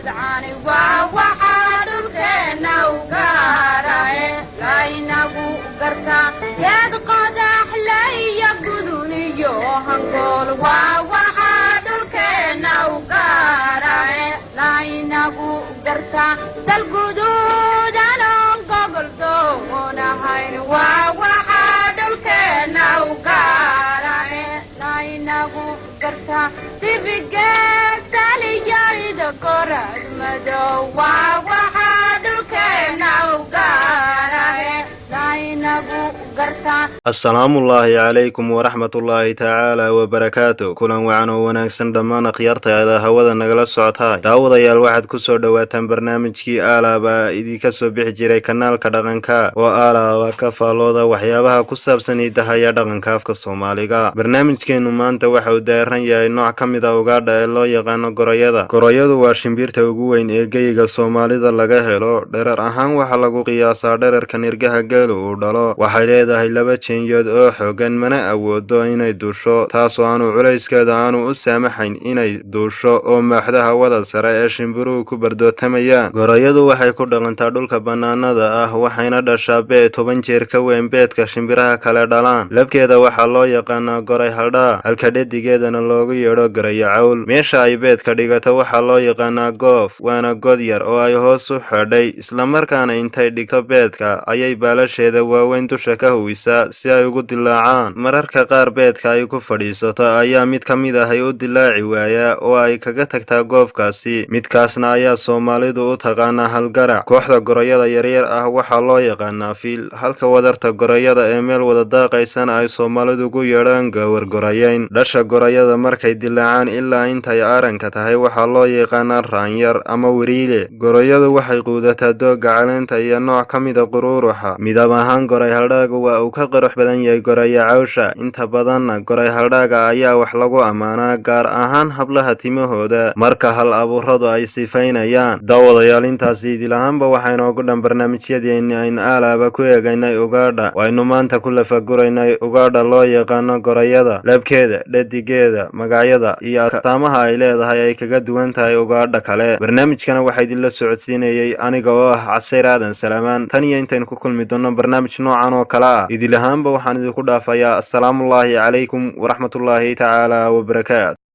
Tidcani waa waxaa dhulkeenna u gaarae laynagu gartaa, geed qodaxlaya, gudun iyo hangool. Waa waxaa dhulkeenna u gaarae laynagu gartaa, dalguduudanon gobol doonahayn. Waa waxaa dhulkeenna u gaarae laynagu gartaa, dibigeesaliyayda gorad madow. Waa waxaa dhulkeenna u gaarae laynagu gartaa. Asalaamullaahi calaykum waraxmatullaahi tacaala wabarakaatu. Kulan wacan oo wanaagsan dhammaan akhyaartaada hawada nagala socotahay. Daawadayaal, waxaad ku soo dhowaataan barnaamijkii aalaaba idinka soo bixi jiray kanaalka Dhaqanka, oo aalaaba ka faallooda waxyaabaha ku saabsan hidaha dhaqanka afka Soomaaliga. Barnaamijkeennu maanta waxa uu daaran yahay nooc ka mid a ugaadha ee loo yaqaano goroyada. Goroyadu waa shimbirta ugu weyn ee geyiga Soomaalida laga helo. Dherer ahaan waxaa lagu qiyaasaa dhererka nirgaha geelu uu dhalo. Waxay leedahay laba jeenyood oo xoogan, mana awoodo inay duusho, taasoo aanu culayskeeda aanu u saamaxayn inay duusho oo maaxda hawada sare ee shimbiruhu ku bardootamayaan. Goroyadu waxay ku dhaqantaa dhulka bannaanada ah, waxayna dhashaa beed 10 jeer ka weyn beedka shimbiraha kale dhalaan. Labkeeda waxaa loo yaqaanaa goray haldhaa, halka dhedigeedana loogu yeedho gorayo cawl. Meesha ay beedka dhigato waxaa loo yaqaanaa goof, waana god yar oo ay hoos u xidhay, islamarkaana intay dhigto beedka ayay baalasheeda waaweyn dusha ka huwisaa si ay ugu dilaacaan. Mararka qaar beedka ay ku fadhiisato ayaa mid ka mid ahay u dilaaci waayaa oo ay kaga tagtaa goofkaasi. Midkaasna ayaa Soomaalidu u taqaanaa halgarac. Kooxda goroyada yaryar ah waxaa loo yaqaanaa fiil, halka wadarta goroyada ee meel wada daaqaysana ay Soomaalidu ugu yeedhaan gawar gorayeyn. Dhasha goroyada markay dilaacaan ilaa intay aaranka tahay waxaa loo yaqaanaa raanyar ama weriile. Goroyadu waxay quudataa doogga caleenta iyo nooc ka mida quruuruxa. Midab ahaan goray haldhaagu waa uu ka qurux badan yahay goraya cawsha. Inta badanna goray haldhaaga ayaa wax lagu ammaanaa, gaar ahaan hablaha timahooda marka hal abuuradu ay sifaynayaan. Daawadayaal, intaasi idil ahaanba waxaa inoogu dhan barnaamijyadeeni aynu aalaaba ku eegaynay ugaadha. Waynu maanta ku lafaguraynay ugaadha loo yaqaano gorayada, labkeeda, dhedigeeda, magacyada iyo astaamaha ay leedahay ay kaga duwan tahay ugaadha kale. Barnaamijkana waxaa idinla socodsiinayay aniga oo ah Casayr Aadan Salaamaan. Tan iyo intaynu ku kulmi doonno barnaamij noocan oo kale ah, idil ahaanba waxaan idinku dhaafayaa asalaamullaahi calaykum waraxmatullaahi tacaala wabarakaatu.